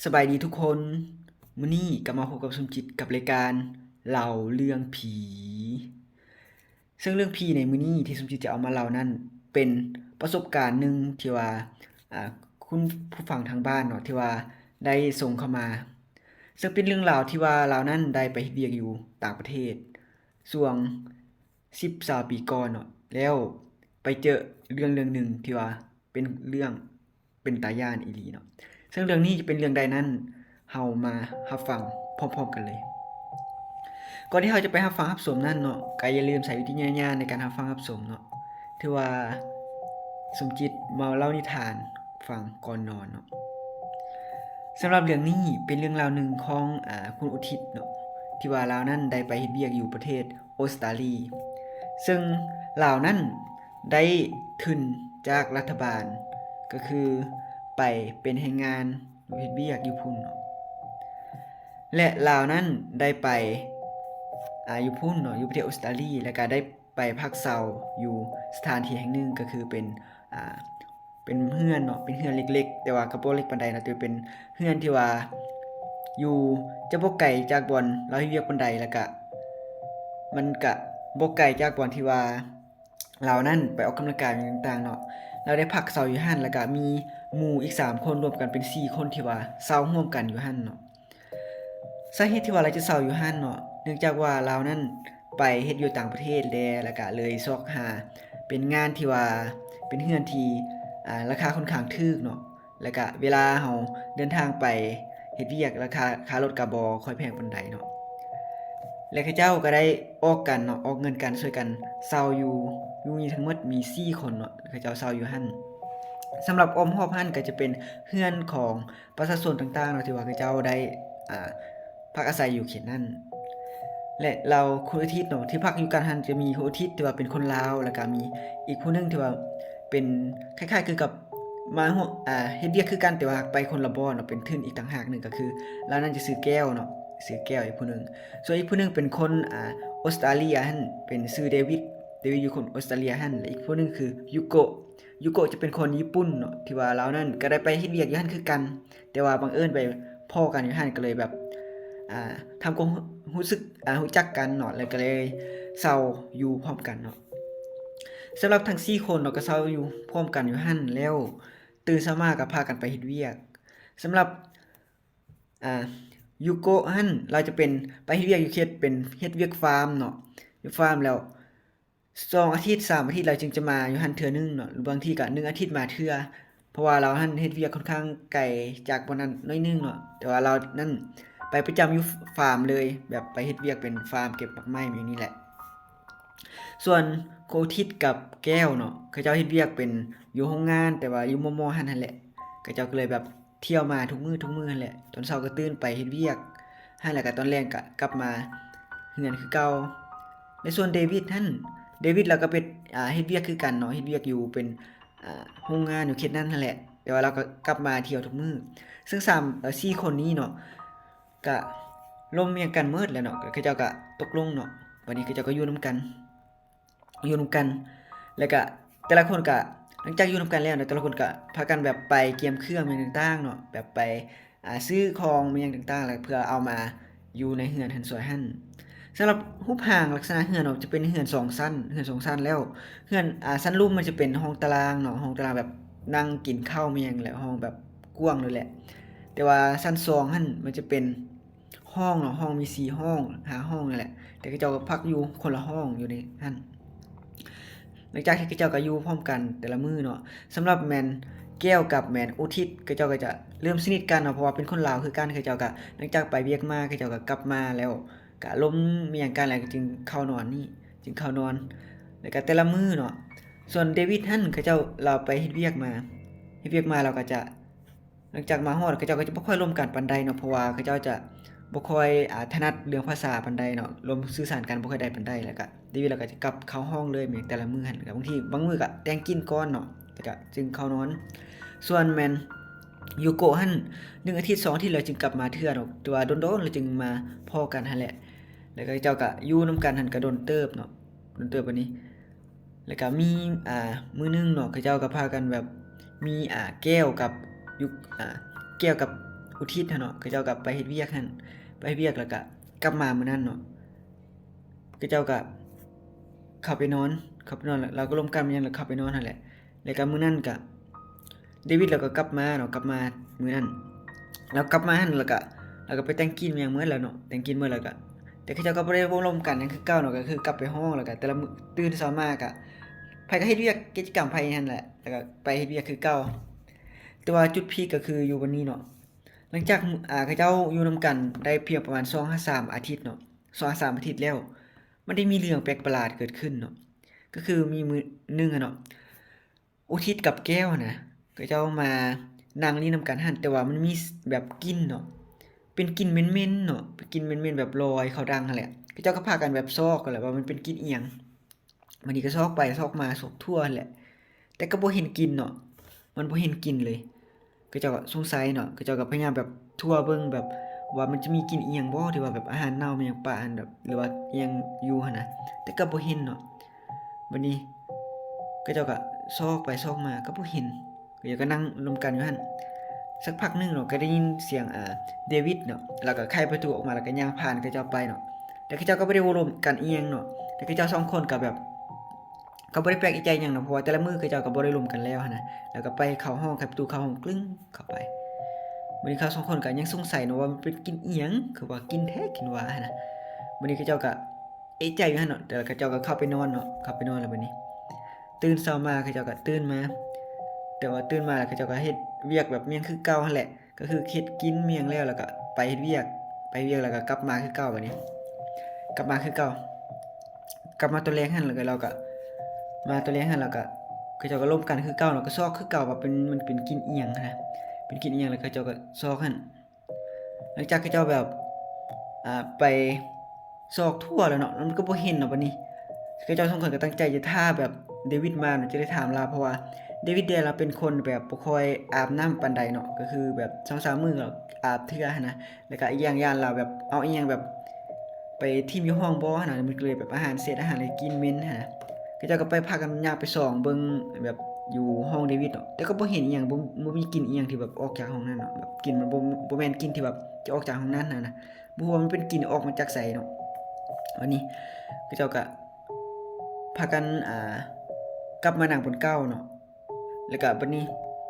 ສະບາຍດີທຸກຄົນ, ມື້ນີ້ກັບມາພົບກັບສົມຈິດກັບລາຍການເລົ່າເລື່ອງຜີ. ເຊິ່ງເລື່ອງຜີໃນມື້ນີ້ທີ່ສົມຈິດຈະເອົາມາເລົ່ານັ້ນ ເປັນປະສົບການໜຶ່ງທີ່ວ່າ ອາ ຄຸນຜູ້ຟັງທາງບ້ານເນາະ ທີ່ວ່າໄດ້ສົ່ງເຂົ້າມາ, ເຊິ່ງເປັນເລື່ອງລາວທີ່ວ່າລາວນັ້ນໄດ້ໄປເຮັດວຽກຢູ່ຕ່າງປະເທດ ຊ່ວງ ສິບ ຊາວປີກ່ອນເນາະ ແລ້ວໄປເຈີເລື່ອງເລື່ອງໜຶ່ງທີ່ວ່າເປັນເລື່ອງເປັນຕາຢ້ານອີ່ຫຼີເນາະ. ເຊິ່ງເລື່ອງນີ້ຈະເປັນເລື່ອງໃດນັ້ນ ເຮົາມາຮັບຟັງພ້ອມໆກັນເລີຍ. ກ່ອນທີ່ເຮົາຈະໄປຮັບຟັງຮັບຊົມນັ້ນເນາະ ກໍຢ່າລືມໃຊ້ວິຈາລະນະຍານໃນການຮັບຟັງຮັບຊົມເນາະ. ຖືວ່າສົມຈິດມາເລົ່ານິທານຟັງກ່ອນນອນເນາະ. ສຳລັບເລື່ອງນີ້ເປັນເລື່ອງລາວໜຶ່ງຂອງ ອາ ຄຸນອຸທິດເນາະ ທີ່ວ່າລາວນັ້ນໄດ້ໄປເຮັດວຽກຢູ່ປະເທດອົດສະຕາລີ ເຊິ່ງລາວນັ້ນໄດ້ທຶນຈາກລັດຖະບານ ກໍຄືໄປເປັນແຮງງານເຮັດວຽກຢູ່ພຸ້ນເນາະ ແລະ ລາວນັ້ນໄດ້ໄປ ອາ ຢູ່ພຸ້ນເນາະ ຢູ່ປະເທດອົດສະຕາລີ ແລ້ວກະໄດ້ ໄປພັກເຊົາຢູ່ສະຖານທີ່ແຫ່ງໜຶ່ງ ກໍຄືເປັນ ອາ ເປັນເຮືອນເນາະ ເປັນເຮືອນເລັກໆ ແຕ່ວ່າກໍບໍ່ເລັກປານໃດເນາະ ແຕ່ເປັນເຮືອນທີ່ວ່າຢູ່ ຈະບໍ່ໄກຈາກບ່ອນລາວເຮັດວຽກປານໃດ ແລ້ວກະມັນກະບໍ່ໄກຈາກບ່ອນທີ່ວ່າລາວນັ້ນໄປອອກກຳລັງກາຍຫຍັງຕ່າງໆເນາະ. ລາວໄດ້ພັກເຊົາຢູ່ຫັ້ນ ແລ້ວກະມີໝູ່ອີກສາມຄົນ ລວມກັນເປັນສີ່ຄົນທີ່ວ່າເຊົາຮ່ວມກັນຢູ່ຫັ້ນເນາະ. ສາເຫດທີ່ວ່າລາວຈະເຊົ່າຢູ່ຫັ້ນເນາະ ເນື່ອງຈາກວ່າລາວນັ້ນໄປເຮັດຢູ່ຕ່າງປະເທດແດ່ ແລ້ວກະເລີຍຊອກຫາເປັນງານທີ່ວ່າເປັນເຮືອນທີ່ ອາ ລາຄາຄ່ອນຂ້າງຖືກເນາະ ແລ້ວກະເວລາເຮົາເດີນທາງໄປເຮັດວຽກ ລາຄາຄ່າລົດກະບໍ່ຄ່ອຍແພງປານໃດເນາະ ແລະ ເຂົາເຈົ້າກໍໄດ້ອອກກັນເນາະ ອອກເງິນກັນຊ່ວຍກັນເຊົ່າຢູ່ ຢູ່ນີ້ທັງໝົດມີສີ່ຄົນເນາະ ເຂົາເຈົ້າເຊົ່າຢູ່ຫັ້ນ. ສຳລັບອ້ອມຮອບຫັ້ນກໍຈະເປັນເຮືອນຂອງ ປະຊາຊົນຕ່າງໆເນາະ ທີ່ວ່າເຂົາເຈົ້າໄດ້ ອາ ພັກອາໄສຢູ່ເຂດນັ້ນ ແລະ ລາວ ຄຸນອຸທິດເນາະ ທີ່ພັກຢູ່ກັນຫັ້ນ ຈະມີຄຸນອຸທິດທີ່ວ່າເປັນຄົນລາວ ແລ້ວກະມີອີກຜູ້ໜຶ່ງທີ່ວ່າເປັນຄ້າຍໆຄືກັບມາ ອາ ເຮັດວຽກຄືກັນ ແຕ່ວ່າໄປຄົນລະບ່ອນເນາະ ເປັນທຶນອີກຕ່າງຫາກໜຶ່ງ ກໍຄືລາວນັ້ນຈະຊື່ແກ້ວເນາະ ຊື່ແກ້ວອີກຜູ້ໜຶ່ງ. ສ່ວນອີກຜູ້ໜຶ່ງເປັນຄົນ ອາ ອົດສະຕາເລຍຫັ້ນ ເປັນຊື່ເດວິດ ເດວິດຢູ່ຄົນອົດສະຕາເລຍຫັ້ນ ແລະ ອີກຜູ້ໜຶ່ງຄືຢູໂກະ ຢູໂກະຈະເປັນຄົນຍີ່ປຸ່ນເນາະ ທີ່ວ່າລາວນັ້ນກໍໄດ້ໄປເຮັດວຽກຢູ່ຫັ້ນຄືກັນ ແຕ່ວ່າບັງເອີນໄປພໍ້ກັນຢູ່ຫັ້ນ ກໍເລີຍແບບ ອາ ທຳຄວາມຮູ້ສຶກ ອາ ຮູ້ຈັກກັນເນາະ ແລ້ວກໍເລີຍເຊົ່າຢູ່ພ້ອມກັນເນາະ. ສຳລັບທັງສີ່ຄົນເນາະ ກໍເຊົ່າຢູ່ພ້ອມກັນຢູ່ຫັ້ນ ແລ້ວຕື່ນເຊົ້າມາກໍພາກັນໄປເຮັດວຽກ. ສຳລັບ ອາ ຢູໂກະຫັ້ນ ລາວຈະເປັນໄປເຮັດວຽກຢູ່ເຂດ ເປັນເຮັດວຽກຟາມເນາະ ຢູ່ຟາມ ແລ້ວ ສອງອາທິດ ສາມອາທິດ ລາວຈຶ່ງຈະມາຢູ່ຫັ້ນເທື່ອໜຶ່ງເນາະ ຫຼືບາງທີກໍໜຶ່ງອາທິດມາເທື່ອ ເພາະວ່າລາວຫັ້ນເຮັດວຽກຄ່ອນຂ້າງໄກຈາກບ່ອນນັ້ນໜ້ອຍໜຶ່ງເນາະ ແຕ່ວ່າລາວນັ້ນໄປປະຈຳຢູ່ຟາມເລີຍ ແບບໄປເຮັດວຽກເປັນຟາມເກັບໝາກໄມ້ແບບນີ້ແຫຼະ. ສ່ວນໂຄທິດກັບແກ້ວເນາະ ເຂົາເຈົ້າເຮັດວຽກເປັນຢູ່ໂຮງງານ ແຕ່ວ່າຢູ່ມໍ່ໆຫັ້ນຫັ້ນແຫຼະ ເຂົາເຈົ້າກໍເລີຍແບບ ທ່ຽວມາທຸກມື້ທຸກມື້ຫັ້ນແຫຼະ ຕອນເຊົ້າກໍຕື່ນໄປເຮັດວຽກຫັ້ນ ແລ້ວກໍຕອນແລງກໍກັບມາເຮືອນຄືເກົ່າ. ໃນສ່ວນເດວິດຫັ້ນ ເດວິດລາວກໍເປັນ ອາ ເຮັດວຽກຄືກັນເນາະ ເຮັດວຽກຢູ່ເປັນ ອາ ໂຮງງານຢູ່ເຂດນັ້ນຫັ້ນແຫຼະ ແຕ່ວ່າລາວກໍກັບມາທ່ຽວທຸກມື້. ເຊິ່ງສາມ ເອີ ສີ່ຄົນນີ້ເນາະ ກະລົມຫຍັງກັນໝົດແລ້ວເນາະ ເຂົາເຈົ້າກະຕົກລົງເນາະ ບາດນີ້ເຂົາເຈົ້າກະຢູ່ນຳກັນ ຢູ່ນຳກັນ ແລ້ວກະແຕ່ລະຄົນກະ ຫຼັງຈາກຢູ່ນຳກັນແລ້ວເນາະ ແຕ່ລະຄົນກະພາກັນແບບໄປກຽມເຄື່ອງຫຍັງຕ່າງໆເນາະ ແບບໄປ ອາ ຊື້ຂອງຫຍັງຕ່າງໆ ແລ້ວເພື່ອເອົາມາຢູ່ໃນເຮືອນຫັ້ນຊ່ວຍຫັ້ນ. ສຳລັບຮູບຮ່າງລັກສະນະເຮືອນເນາະ ຈະເປັນເຮືອນສອງຊັ້ນ ເຮືອນສອງຊັ້ນ ແລ້ວເຮືອນ ອາ ຊັ້ນລຸ່ມມັນຈະເປັນຫ້ອງຕາລາງເນາະ ຫ້ອງຕາລາງແບບນັ່ງກິນເຂົ້າແມ່ນຫຍັງ ແລ້ວຫ້ອງແບບກວ້າງໂລດແຫຼະ ແຕ່ວ່າຊັ້ນສອງຫັ້ນມັນຈະເປັນຫ້ອງເນາະ ຫ້ອງມີສີ່ຫ້ອງ ຫ້າຫ້ອງນັ້ນແຫຼະ ແຕ່ເຂົາເຈົ້າກໍພັກຢູ່ຄົນລະຫ້ອງຢູ່ໃນຫັ້ນ. ຫຼັງຈາກທີ່ເຂົາເຈົ້າກໍຢູ່ພ້ອມກັນແຕ່ລະມື້ເນາະ ສຳລັບແມ່ນແກ້ວກັບແມ່ນອຸທິດ ເຂົາເຈົ້າກໍຈະເລີ່ມສະໜິດກັນເນາະ ເພາະວ່າເປັນຄົນລາວຄືກັນ ເຂົາເຈົ້າກໍ ຫຼັງຈາກໄປວຽກມາ ເຂົາເຈົ້າກໍກັບມາແລ້ວ ກະລົມມີຫຍັງກັນແລ້ວກໍຈຶ່ງເຂົ້ານອນນີ້ ຈຶ່ງເຂົ້ານອນ ແລ້ວກະແຕ່ລະມື້ເນາະ. ສ່ວນເດວິດຫັ້ນ ເຂົາເຈົ້າລາວໄປເຮັດວຽກມາ ເຮັດວຽກມາລາວກໍຈະ ຫຼັງຈາກມາຮອດ ເຂົາເຈົ້າກໍຈະບໍ່ຄ່ອຍລົມກັນປານໃດເນາະ ເພາະວ່າເຂົາເຈົ້າຈະບໍ່ຄ່ອຍ ອາ ຖະໜັດເລື່ອງພາສາປານໃດເນາະ ລົມສື່ສານກັນບໍ່ຄ່ອຍໄດ້ປານໃດ ແລ້ວກະເດວິດລາວກໍຈະກັບເຂົ້າຫ້ອງເລີຍ ແມ່ນແຕ່ລະມື້ຫັ້ນ ແລ້ວບາງທີບາງມື້ກໍແຕ່ງກິນກ່ອນເນາະ ແລ້ວກະຈຶ່ງເຂົ້ານອນ. ສ່ວນແມ່ນ ຢູໂກະຫັ້ນ ໜຶ່ງອາທິດສອງອາທິດແລ້ວຈຶ່ງກັບມາເທື່ອເນາະ ແຕ່ວ່າດົນໆແລ້ວຈຶ່ງມາພໍ້ກັນຫັ້ນແຫຼະ ແລ້ວກໍເຂົາເຈົ້າກໍຢູ່ນຳກັນຫັ້ນກໍດົນເຕີບເນາະ ດົນເຕີບບາດນີ້ ແລ້ວກໍມີ ອາ ມື້ໜຶ່ງເນາະ ເຂົາເຈົ້າກໍພາກັນແບບ ມີ ອາ ແກ້ວກັບ ຢູ ອາ ແກ້ວກັບ ອຸທິດຫັ້ນເນາະ ເຂົາເຈົ້າກໍໄປເຮັດວຽກຫັ້ນ ໄປເຮັດວຽກ ແລ້ວກໍກັບມາມື້ນັ້ນເນາະ ເຂົາເຈົ້າກໍເຂົ້າໄປນອນ ເຂົ້າໄປນອນ ແລ້ວກໍລົມກັນຫຍັງ ແລ້ວເຂົ້າໄປນອນຫັ້ນແຫຼະ ແລ້ວກໍມື້ນັ້ນກໍ ເດວິດລາວກໍກັບມາເນາະ ກັບມາມື້ນັ້ນ ລາວກັບມາຫັ້ນ ລາວກໍ ລາວກໍໄປແຕ່ງກິນຫຍັງໝົດແລ້ວເນາະ ແຕ່ງກິນໝົດແລ້ວກໍ ແຕ່ເຂົາເຈົ້າກໍບໍ່ໄດ້ລົມກັນຫຍັງຄືເກົ່າເນາະ ກໍຄືກັບໄປຫ້ອງ ແລ້ວກໍແຕ່ລະມື້ຕື່ນເຊົ້າມາກໍ ໃຜກໍເຮັດວຽກກິດຈະກຳໃຜຫັ້ນແຫຼະ ແລ້ວກໍໄປເຮັດວຽກຄືເກົ່າ. ແຕ່ວ່າຈຸດພີກກໍຄືຢູ່ບ່ອນນີ້ເນາະ ຫຼັງຈາກ ອາ ເຂົາເຈົ້າຢູ່ນຳກັນໄດ້ພຽງປະມານສອງຫາສາມອາທິດເນາະ ສອງຫາສາມອາທິດແລ້ວ ມັນໄດ້ມີເລື່ອງແປກປະຫຼາດເກີດຂຶ້ນເນາະ ກໍຄືມີມື້ໜຶ່ງຫັ້ນເນາະ ອຸທິດກັບແກ້ວຫັ້ນນະ ເຂົາເຈົ້າມານັ່ງຫຼິ້ນນຳກັນຫັ້ນ ແຕ່ວ່າມັນມີແບບກິ່ນເນາະ ເປັນກິ່ນເໝັນໆເນາະ ເປັນກິ່ນເໝັນໆແບບລອຍເຂົ້າດັງຫັ້ນແຫຼະ ເຂົາເຈົ້າກໍພາກັນແບບຊອກຫັ້ນແຫຼະວ່າມັນເປັນກິ່ນອີ່ຫຍັງ ບາດນີ້ກໍຊອກໄປຊອກມາຊອກທົ່ວຫັ້ນແຫຼະ ແຕ່ກໍບໍ່ເຫັນກິ່ນເນາະ ມັນບໍ່ເຫັນກິ່ນເລີຍ ເຂົາເຈົ້າກໍສົງໄສເນາະ ເຂົາເຈົ້າກໍພະຍາຍາມແບບທົ່ວເບິ່ງແບບວ່າມັນຈະມີກິ່ນອີ່ຫຍັງບໍ່ ທີ່ວ່າແບບອາຫານເນົ່າແມ່ນຫຍັງປະຫັ້ນແບບ ຫຼືວ່າອີ່ຫຍັງຢູ່ຫັ້ນນະ ແຕ່ກໍບໍ່ເຫັນເນາະ ບາດນີ້ເຂົາເຈົ້າກໍຊອກໄປຊອກມາກໍບໍ່ເຫັນ ເຂົາເຈົ້າກໍນັ່ງລົມກັນຢູ່ຫັ້ນ ສັກພັກໜຶ່ງເນາະ ກໍໄດ້ຍິນສຽງ ອາ ເດວິດເນາະ ລາວກໍໄຂປະຕູອອກມາ ແລ້ວກໍຍ່າງຜ່ານເຂົາເຈົ້າໄປເນາະ ແຕ່ເຂົາເຈົ້າກໍບໍ່ໄດ້ເວົ້າລົມກັນອີ່ຫຍັງເນາະ ແຕ່ເຂົາເຈົ້າສອງຄົນກໍແບບ ກໍບໍ່ໄດ້ແປກໃຈຫຍັງເນາະ ເພາະວ່າແຕ່ລະມື້ເຂົາເຈົ້າກໍບໍ່ໄດ້ລົມກັນແລ້ວຫັ້ນນະ ແລ້ວກໍໄປເຂົ້າຫ້ອງ ໄຂປະຕູເຂົ້າຫ້ອງ ກຶ້ງເຂົ້າໄປ ບາດນີ້ເຂົາສອງຄົນກໍຍັງສົງໄສເນາະວ່າມັນເປັນກິ່ນອີ່ຫຍັງ ຄືວ່າກິ່ນແທ້ກິ່ນຫວາຫັ້ນນະ ບາດນີ້ເຂົາເຈົ້າກໍເອະໃຈຢູ່ຫັ້ນເນາະ ແຕ່ເຂົາເຈົ້າກໍເຂົ້າໄປນອນເນາະ ເຂົ້າໄປນອນແລ້ວບາດນີ້ ຕື່ນເຊົ້າມາເຂົາເຈົ້າກໍຕື່ນມາ ແຕ່ວ່າຕື່ນມາແລ້ວເຂົາເຈົ້າກໍເຮັດວຽກແບບຫຍັງຄືເກົ່າຫັ້ນແຫຼະ ກໍຄືເຮັດກິນຫຍັງແລ້ວ ແລ້ວກໍໄປເຮັດວຽກ ໄປເຮັດວຽກແລ້ວກໍກັບມາຄືເກົ່າບາດນີ້ ກັບມາຄືເກົ່າ ກັບມາຕອນແລງຫັ້ນ ແລ້ວກໍ ລາວກໍມາຕອນແລງຫັ້ນ ແລ້ວກໍເຂົາເຈົ້າກໍລົມກັນຄືເກົ່າເນາະ ກໍຊອກຄືເກົ່າວ່າເປັນ ມັນເປັນກິ່ນອີ່ຫຍັງຫັ້ນນະ ເປັນກິ່ນອີ່ຫຍັງ ແລ້ວເຂົາເຈົ້າກໍຊອກຫັ້ນ ຫຼັງຈາກເຂົາເຈົ້າແບບ ອາ ໄປຊອກທົ່ວແລ້ວເນາະ ມັນກໍບໍ່ເຫັນເນາະ ບາດນີ້ເຂົາເຈົ້າສອງຄົນກໍຕັ້ງໃຈຈະຖ້າແບບເດວິດມາເນາະ ຈະໄດ້ຖາມລາວ ເພາະວ່າເດວິດເດລາວເປັນຄົນແບບບໍ່ຄ່ອຍອາບນ້ຳປານໃດເນາະ ກໍຄືແບບສອງສາມມື້ກໍອາບເທື່ອຫັ້ນນະ ແລ້ວກໍອີກຢ່າງຢ້ານລາວແບບເອົາອີ່ຫຍັງແບບໄປຖິ້ມຢູ່ຫ້ອງບໍ່ຫັ້ນນະ ມັນກໍເລີຍແບບອາຫານເສດອາຫານ ແລ້ວກິ່ນເໝັນຫັ້ນນະ ເຂົາເຈົ້າກໍໄປພາກັນຍ່າງໄປສ່ອງເບິ່ງແບບຢູ່ຫ້ອງເດວິດເນາະ ແຕ່ກໍບໍ່ເຫັນອີ່ຫຍັງ ບໍ່ ບໍ່ມີກິ່ນອີ່ຫຍັງທີ່ແບບອອກຈາກຫ້ອງນັ້ນເນາະ ແບບກິ່ນມັນບໍ່ ບໍ່ແມ່ນກິ່ນທີ່ແບບຈະອອກຈາກຫ້ອງນັ້ນຫັ້ນນະ ບໍ່ຮູ້ວ່າມັນເປັນກິ່ນອອກມາຈາກໃສເນາະ ບາດນີ້ເຂົາເຈົ້າກໍພາກັນ ອາ ກັບມານັ່ງບ່ອນເກົ່າເນາະ ແລ້ວກໍບາດນີ້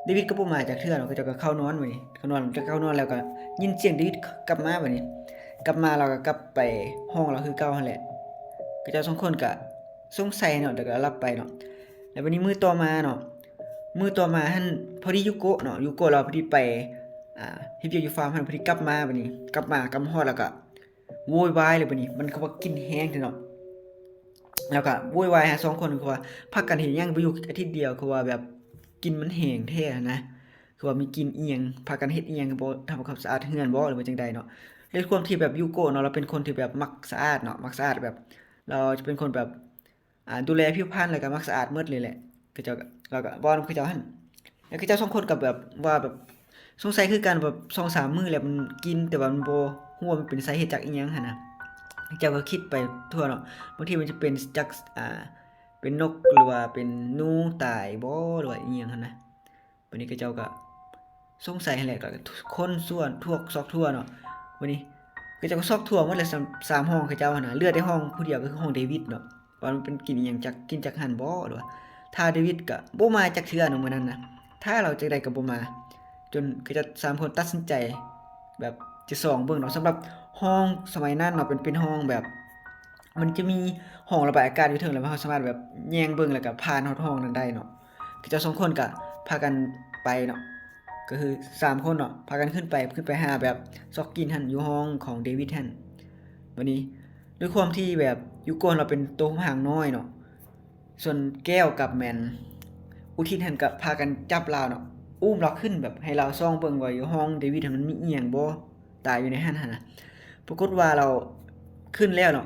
ເດວິດກໍບໍ່ມາຈັກເທື່ອເນາະ ເຂົາເຈົ້າກໍເຂົ້ານອນບາດນີ້ ເຂົ້ານອນ ເຂົ້ານອນແລ້ວກໍຍິນສຽງເດວິດກັບມາບາດນີ້ ກັບມາລາວກໍກັບໄປຫ້ອງລາວຄືເກົ່າຫັ້ນແຫຼະ ເຂົາເຈົ້າສອງຄົນກໍສົງໄສເນາະ ແລ້ວກໍຫຼັບໄປເນາະ ແລ້ວບາດນີ້ມື້ຕໍ່ມາເນາະ ມື້ຕໍ່ມາຫັ້ນພໍດີຢູໂກະເນາະ ຢູໂກະລາວພໍດີໄປ ອາ ເຮັດວຽກຢູ່ຟາມຫັ້ນ ພໍດີກັບມາບາດນີ້ ກັບມາ ກັບມາຮອດແລ້ວກໍໂວຍວາຍເລີຍບາດນີ້ ມັນຄືວ່າກິ່ນແຮງແທ້ເນາະ ແລ້ວກໍໂວຍວາຍຫາສອງຄົນ ຄືວ່າພາກັນເຮັດຫຍັງບໍ່ຢູ່ອາທິດດຽວ ຄືວ່າແບບກິ່ນມັນແຮງແທ້ຫັ້ນນະ ຄືວ່າມີກິ່ນອີ່ຫຍັງ ພາກັນເຮັດອີ່ຫຍັງບໍ່ ທຳຄວາມສະອາດເຮືອນບໍ່ ຫຼືວ່າຈັ່ງໃດເນາະ ດ້ວຍຄວາມທີ່ແບບຢູໂກະເນາະ ລາວເປັນຄົນທີ່ແບບມັກສະອາດເນາະ ມັກສະອາດແບບ ລາວຈະເປັນຄົນແບບ ອ່າ ດູແລຜິວພັນ ແລ້ວກໍມັກສະອາດໝົດເລີຍແຫຼະ ເຂົາເຈົ້າກໍ ລາວກໍເວົ້ານຳເຂົາເຈົ້າຫັ້ນ ແລ້ວເຂົາເຈົ້າສອງຄົນກໍແບບວ່າແບບສົງໄສຄືກັນ ແບບສອງສາມມື້ແລ້ວມັນກິ່ນ ແຕ່ວ່າມັນບໍ່ຮູ້ວ່າມັນເປັນສາເຫດຈາກອີ່ຫຍັງຫັ້ນນະ ເຂົາເຈົ້າກໍຄິດໄປທົ່ວເນາະ ບາງທີມັນຈະເປັນຈາກ ອ່າ ເປັນນົກ ຫຼືວ່າເປັນໜູຕາຍບໍ່ ຫຼືວ່າອີ່ຫຍັງຫັ້ນນະ ບາດນີ້ເຂົາເຈົ້າກໍສົງໄສຫັ້ນແຫຼະ ກໍຄົ້ນຊວນທົ່ວ ຊອກທົ່ວເນາະ ບາດນີ້ເຂົາເຈົ້າກໍຊອກທົ່ວໝົດແຫຼະ ສາມ ສາມຫ້ອງເຂົາເຈົ້າຫັ້ນນະ ເຫຼືອແຕ່ຫ້ອງຜູ້ດຽວ ກໍຄືຫ້ອງເດວິດເນາະ ວ່າມັນເປັນກິ່ນອີ່ຫຍັງ ຈາກ ກິ່ນຈາກຫັ້ນບໍ່ ຫຼືວ່າ ຖ້າເດວິດກໍບໍ່ມາຈັກເທື່ອເນາະມື້ນັ້ນນະ ຖ້າລາວຈັ່ງໃດກໍບໍ່ມາ ຈົນເຂົາເຈົ້າສາມຄົນຕັດສິນໃຈແບບຈະສ່ອງເບິ່ງເນາະ ສຳລັບຫ້ອງສະໄໝນັ້ນເນາະ ເປັນ ເປັນຫ້ອງແບບ ມັນຈະມີຫ້ອງລະບາຍອາກາດຢູ່ເທິງ ແລ້ວເຮົາສາມາດແບບແຍງເບິ່ງ ແລ້ວກໍຜ່ານຮອດຫ້ອງນັ້ນໄດ້ເນາະ ເຂົາເຈົ້າສອງຄົນກໍພາກັນໄປເນາະ ກໍຄືສາມຄົນເນາະ ພາກັນຂຶ້ນໄປ ຂຶ້ນໄປຫາແບບຊອກກິ່ນຫັ້ນ ຢູ່ຫ້ອງຂອງເດວິດຫັ້ນ ບາດນີ້ດ້ວຍຄວາມທີ່ແບບຢູໂກະລາວເປັນໂຕຮູບຮ່າງນ້ອຍເນາະ ສ່ວນແກ້ວກັບແມ່ນອຸທິດຫັ້ນກໍພາກັນຈັບລາວເນາະ ອຸ້ມລາວຂຶ້ນ ແບບໃຫ້ລາວສ່ອງເບິ່ງວ່າຢູ່ຫ້ອງເດວິດຫັ້ນມັນມີອີ່ຫຍັງບໍ່ ຕາຍຢູ່ໃນຫັ້ນຫັ້ນນະ ປາກົດວ່າລາວຂຶ້ນແລ້ວເນາະ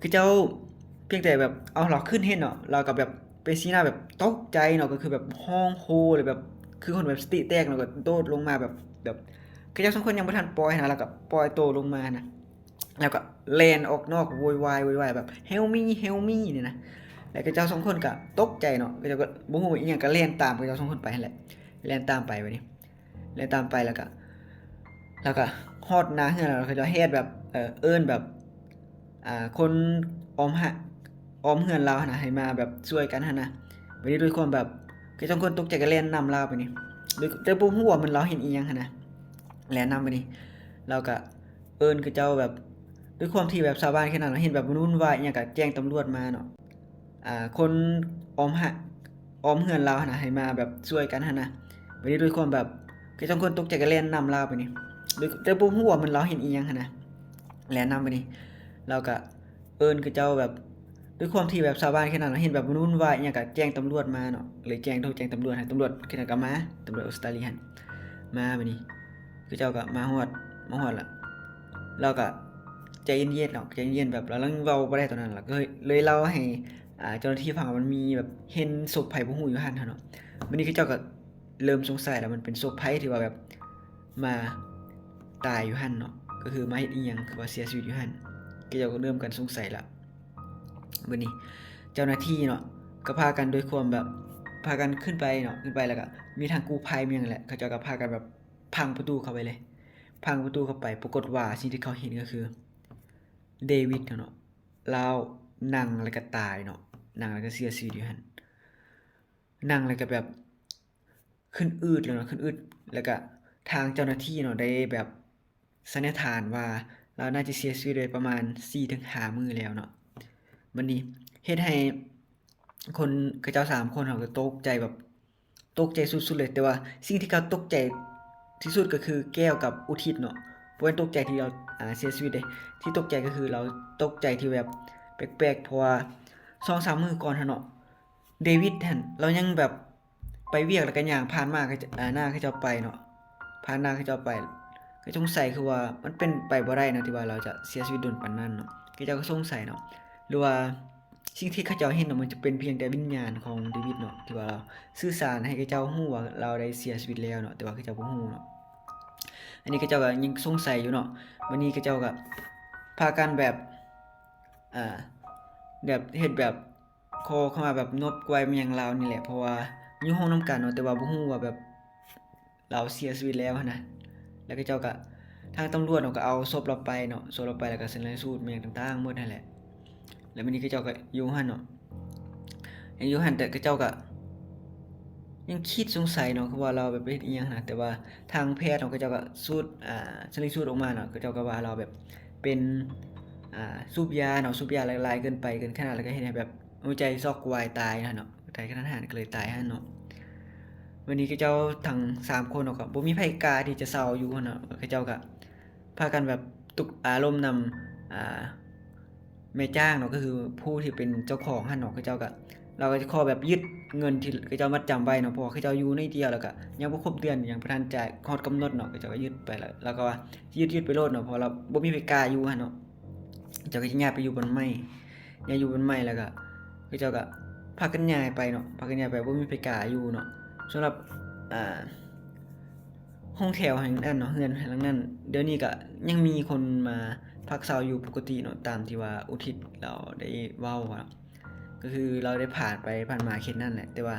ຄືເຈົ້າພຽງແຕ່ແບບເອົາລາວຂຶ້ນເຫັນເນາະ ລາວກໍແບບເປັນສີໜ້າແບບຕົກໃຈເນາະ ກໍຄືແບບຮ້ອງໂຮເລີຍ ແບບຄືຄົນແບບສະຕິແຕກເນາະ ກໍໂດດລົງມາແບບ ແບບເຂົາເຈົ້າສອງຄົນຍັງບໍ່ທັນປ່ອຍຫັ້ນນະ ລາວກໍປ່ອຍໂຕລົງມາຫັ້ນນະ ແລ້ວກໍແລ່ນອອກນອກໂວຍວາຍ ໂວຍວາຍແບບ Help me, help me ນີ້ນະ ແລ້ວເຂົາເຈົ້າສອງຄົນກໍຕົກໃຈເນາະ ເຂົາເຈົ້າກໍບໍ່ຮູ້ວ່າອີ່ຫຍັງ ກໍແລ່ນຕາມເຂົາເຈົ້າສອງຄົນໄປຫັ້ນແຫຼະ ແລ່ນຕາມໄປບາດນີ້ ແລ່ນຕາມໄປແລ້ວກໍ ແລ້ວກໍຮອດໜ້າເຮືອນແລ້ວ ເຂົາເຈົ້າແຮດແບບ ເອີ ເອີ້ນແບບ ອ່າ ຄົນອ້ອມຫະ ອ້ອມເຮືອນລາວຫັ້ນນະ ໃຫ້ມາແບບຊ່ວຍກັນຫັ້ນນະ. ບັດນີ້ດ້ວຍຄວາມແບບ ເຂົາເຈົ້າຄົນຕົກໃຈກໍແລ່ນນຳລາວໄປນີ້ ໂດຍ ແຕ່ບໍ່ຮູ້ວ່າມັນລາວເຮັດອີ່ຫຍັງຫັ້ນນະ ແລ່ນນຳໄປນີ້ ລາວກໍເອີ້ນເຂົາເຈົ້າແບບ ດ້ວຍຄວາມທີ່ແບບຊາວບ້ານແຖວນັ້ນເຫັນແບບມັນວຸ່ນວາຍອີ່ຫຍັງກໍແຈ້ງຕຳຫຼວດມາເນາະ. ອ່າ ຄົນອ້ອມຫະ ອ້ອມເຮືອນລາວຫັ້ນນະ ໃຫ້ມາແບບຊ່ວຍກັນຫັ້ນນະ. ບັດນີ້ດ້ວຍຄວາມແບບ ເຂົາເຈົ້າຄົນຕົກໃຈກໍແລ່ນນຳລາວໄປນີ້ ໂດຍ ແຕ່ບໍ່ຮູ້ວ່າມັນລາວເຮັດອີ່ຫຍັງຫັ້ນນະ ແລ່ນນຳໄປນີ້ ລາວກໍເອີ້ນເຂົາເຈົ້າແບບ ດ້ວຍຄວາມທີ່ແບບຊາວບ້ານແຖວນັ້ນເຫັນແບບມັນວຸ່ນວາຍອີ່ຫຍັງກໍແຈ້ງຕຳຫຼວດມາເນາະ ເລີຍແຈ້ງ ໂທແຈ້ງຕຳຫຼວດ ໃຫ້ຕຳຫຼວດແຖວນັ້ນກໍມາ ຕຳຫຼວດອົດສະຕາລີຫັ້ນມາ. ບັດນີ້ເຂົາເຈົ້າກໍມາຮອດ ມາຮອດລະ ລາວກໍໃຈເຢັນໆເນາະ ໃຈເຢັນແບບລາວຍັງເວົ້າບໍ່ໄດ້ຕອນນັ້ນ ລາວກໍເລີຍເລົ່າໃຫ້ ອ່າ ເຈົ້າໜ້າທີ່ຟັງວ່າມັນມີແບບເຫັນສົບໃຜບໍ່ຮູ້ຢູ່ຫັ້ນຫັ້ນເນາະ. ບັດນີ້ເຂົາເຈົ້າກໍເລີ່ມສົງໄສແລ້ວ ມັນເປັນສົບໃຜທີ່ວ່າແບບມາຕາຍຢູ່ຫັ້ນເນາະ ກໍຄືມາເຮັດອີ່ຫຍັງ ຄືວ່າເສຍຊີວິດຢູ່ຫັ້ນ ເຂົາເຈົ້າກໍເລີ່ມກັນສົງໄສລະ. ບັດນີ້ເຈົ້າໜ້າທີ່ເນາະ ກໍພາກັນດ້ວຍຄວາມແບບ ພາກັນຂຶ້ນໄປເນາະ ຂຶ້ນໄປແລ້ວກໍມີທັງກູ້ໄພມີຫຍັງແຫຼະ ເຂົາເຈົ້າກໍພາກັນແບບພັງປະຕູເຂົ້າໄປເລີຍ ພັງປະຕູເຂົ້າໄປ ປາກົດວ່າສິ່ງທີ່ເຂົາເຫັນກໍຄືເດວິດເນາະ ລາວນັ່ງແລ້ວກໍຕາຍເນາະ ນັ່ງແລ້ວກໍເສຍຊີວິດຢູ່ຫັ້ນ ນັ່ງແລ້ວກໍແບບຂຶ້ນອືດແລ້ວເນາະ ຂຶ້ນອືດ ແລ້ວກໍທາງເຈົ້າໜ້າທີ່ເນາະ ໄດ້ແບບສັນນິຖານວ່າລາວໜ້າຈະເສຍຊີວິດໄດ້ປະມານສີ່ເຖິງຫ້າມື້ແລ້ວເນາະ. ບັດນີ້ເຮັດໃຫ້ຄົນ ເຂົາເຈົ້າສາມຄົນເຂົາກໍຕົກໃຈແບບ ຕົກໃຈສຸດໆເລີຍ ແຕ່ວ່າສິ່ງທີ່ເຂົາຕົກໃຈທີ່ສຸດກໍຄືແກ້ວກັບອຸທິດເນາະ ບໍ່ແມ່ນຕົກໃຈທີ່ລາວ ອ່າ ເສຍຊີວິດເດ້ ທີ່ຕົກໃຈກໍຄືລາວຕົກໃຈທີ່ແບບແປກໆ ເພາະວ່າສອງສາມມື້ກ່ອນຫັ້ນເນາະ ເດວິດຫັ້ນລາວຍັງແບບໄປວຽກ ແລ້ວກໍຍ່າງຜ່ານມາ ອ່າ ໜ້າເຂົາເຈົ້າໄປເນາະ ຜ່ານໜ້າເຂົາເຈົ້າໄປ ກໍສົງໄສຄືວ່າມັນເປັນໄປບໍ່ໄດ້ເນາະ ທີ່ວ່າລາວຈະເສຍຊີວິດດົນປານນັ້ນເນາະ ເຂົາເຈົ້າກໍສົງໄສເນາະ ຫຼືວ່າ ສິ່ງທີ່ເຂົາເຈົ້າເຫັນເນາະ ມັນຈະເປັນພຽງແຕ່ວິນຍານຂອງເດວິດເນາະ ທີ່ວ່າລາວສື່ສານໃຫ້ເຂົາເຈົ້າຮູ້ວ່າລາວໄດ້ເສຍຊີວິດແລ້ວເນາະ ແຕ່ວ່າເຂົາເຈົ້າບໍ່ຮູ້ເນາະ. ອັນນີ້ເຂົາເຈົ້າກໍຍັງສົງໄສຢູ່ເນາະ ບັດນີ້ເຂົາເຈົ້າກໍພາກັນແບບ ອ່າ ແບບເຮັດແບບຂໍເຂົ້າມາແບບນົບກວາຍມາຫຍັງລາວນີ້ແຫຼະ ເພາະວ່າຢູ່ຫ້ອງນຳກັນເນາະ ແຕ່ວ່າບໍ່ຮູ້ວ່າແບບ ລາວເສຍຊີວິດແລ້ວຫັ້ນນະ ແລ້ວເຂົາເຈົ້າກໍ ທາງຕຳຫຼວດເນາະ ກໍເອົາສົບລາວໄປເນາະ ສົບລາວໄປ ແລ້ວກໍຊັນນະສູດແມ່ນຕ່າງໆໝົດຫັ້ນແຫຼະ ແລ້ວບັດນີ້ເຂົາເຈົ້າກໍຢູ່ຫັ້ນເນາະ ຍັງຢູ່ຫັ້ນ ແຕ່ເຂົາເຈົ້າກໍຍັງຄິດສົງໄສເນາະ ຄືວ່າລາວແບບໄປເຮັດອີ່ຫຍັງຫັ້ນນະ ແຕ່ວ່າທາງແພດເນາະ ເຂົາເຈົ້າກໍສູດ ອ່າ ຊັນນະສູດອອກມາເນາະ ເຂົາເຈົ້າກໍວ່າລາວແບບເປັນ ອ່າ ສູບຢາເນາະ ສູບຢາຫຼາຍເກີນໄປເກີນຂະໜາດ ແລ້ວກໍເຮັດໃຫ້ແບບຫົວໃຈຊອກວາຍຕາຍຫັ້ນເນາະ ຕາຍກະທັນຫັນ ກໍເລີຍຕາຍຫັ້ນເນາະ. ບັດນີ້ເຂົາເຈົ້າທັງສາມຄົນເນາະ ກໍບໍ່ມີໃຜກ້າທີ່ຈະເຊົ່າຢູ່ຫັ້ນເນາະ ເຂົາເຈົ້າກໍພາກັນແບບຕົກ ອ່າ ລົມນຳ ອ່າ ແມ່ຈ້າງເນາະ ກໍຄືຜູ້ທີ່ເປັນເຈົ້າຂອງຫັ້ນເນາະ ເຂົາເຈົ້າກໍ ລາວກໍຈະຂໍແບບຍຶດເງິນທີ່ເຂົາເຈົ້າມັດຈຳໄວ້ເນາະ ເພາະວ່າເຂົາເຈົ້າຢູ່ໜ້ອຍດຽວ ແລ້ວກໍຍັງບໍ່ຄົບເດືອນ ຍັງບໍ່ທັນຈະຮອດກຳນົດເນາະ ເຂົາເຈົ້າກໍຍຶດໄປ ແລ້ວ ລາວກໍວ່າຍຶດ ຍຶດໄປໂລດເນາະ ເພາະວ່າລາວບໍ່ມີໃຜກ້າຢູ່ຫັ້ນເນາະ ເຂົາເຈົ້າກໍຈະຍ້າຍໄປຢູ່ບ່ອນໃໝ່ ຍ້າຍຢູ່ບ່ອນໃໝ່ ແລ້ວກໍເຂົາເຈົ້າກໍພາກັນຍ້າຍໄປເນາະ ພາກັນຍ້າຍໄປ ບໍ່ມີໃຜກ້າຢູ່ເນາະ. ສຳລັບ ອ່າ ຫ້ອງແຖວແຫ່ງນັ້ນເນາະ ເຮືອນຫຼັງນັ້ນ ດຽວນີ້ກໍຍັງມີຄົນມາພັກເຊົາຢູ່ປົກກະຕິເນາະ ຕາມທີ່ວ່າອຸທິດລາວໄດ້ເວົ້າເນາະ ກໍຄືລາວໄດ້ຜ່ານໄປຜ່ານມາເຂດນັ້ນແຫຼະ ແຕ່ວ່າ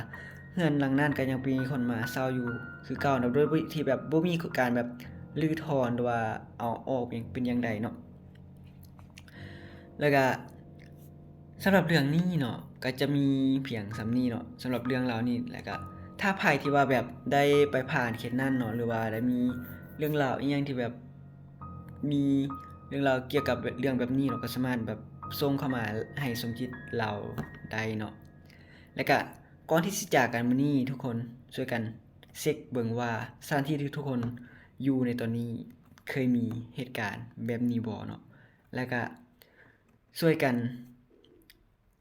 ເຮືອນຫຼັງນັ້ນກໍຍັງມີຄົນມາເຊົ່າຢູ່ຄືເກົ່າເນາະ ໂດຍທີ່ແບບບໍ່ມີການແບບຮື້ຖອນ ຫຼືວ່າເອົາອອກເປັນ ເປັນຢ່າງໃດເນາະ. ແລ້ວກະສຳລັບເລື່ອງນີ້ເນາະ ກະຈະມີພຽງສ່ຳນີ້ເນາະ ສຳລັບເລື່ອງລາວນີ້. ແລ້ວກະຖ້າໃຜທີ່ວ່າແບບໄດ້ໄປຜ່ານເຂດນັ້ນເນາະ ຫຼືວ່າໄດ້ມີເລື່ອງລາວອີ່ຫຍັງທີ່ແບບ ມີເລື່ອງລາວກ່ຽວກັບເລື່ອງແບບນີ້ເນາະ ກະສາມາດແບບສົ່ງເຂົ້າມາໃຫ້ສົມຈິດເລົ່າໄດ້ເນາະ. ແລ້ວກະກ່ອນທີ່ຊິຈາກກັນມື້ນີ້ ທຸກຄົນຊ່ວຍກັນເຊັກເບິ່ງວ່າສະຖານທີ່ທີ່ທຸກຄົນຢູ່ໃນຕອນນີ້ ເຄີຍມີເຫດການແບບນີ້ບໍ່ເນາະ. ແລ້ວກະ ຊ່ວຍກັນ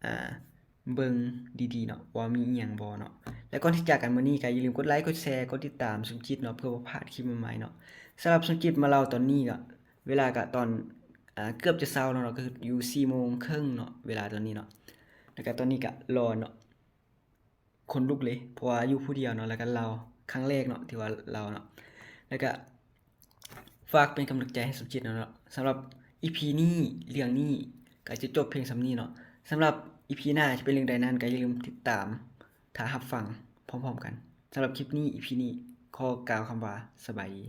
ອ່າ ເບິ່ງດີໆເນາະ ວ່າມີອີ່ຫຍັງບໍ່ເນາະ. ແລະ ກ່ອນທີ່ຈາກກັນມື້ນີ້ ກໍຢ່າລືມກົດໄລ ກົດແຊ ກົດຕິດຕາມສົມຈິດເນາະ ເພື່ອບໍ່ພາດຄລິບໃໝ່ໆເນາະ. ສຳລັບສົມຈິດມາເລົ່າຕອນນີ້ ກໍເວລາກໍຕອນ ອ່າ ເກືອບຈະເຊົ້າແລ້ວເນາະ ກໍຄືຢູ່ສີ່ໂມງເຄິ່ງເນາະ ເວລາຕອນນີ້ເນາະ. ແລ້ວກໍຕອນນີ້ກໍຫຼອນເນາະ ຂົນລຸກເລີຍ ເພາະວ່າຢູ່ຜູ້ດຽວເນາະ ແລ້ວກໍເລົ່າຄັ້ງແລກເນາະ ທີ່ວ່າເລົ່າເນາະ. ແລ້ວກໍ ຝາກເປັນກຳລັງໃຈໃຫ້ສົມຈິດເນາະ. ສຳລັບອີພີນີ້ ເລື່ອງນີ້ກໍຈະຈົບພຽງສ່ຳນີ້ເນາະ. ສຳລັບອີພີໜ້າຈະເປັນເລື່ອງໃດນັ້ນ ກໍຢ່າລືມຕິດຕາມຖ້າຮັບຟັງພ້ອມໆກັນ. ສຳລັບຄລິບນີ້ ອີພີນີ້ ຂໍກ່າວຄຳວ່າສະບາຍດີ.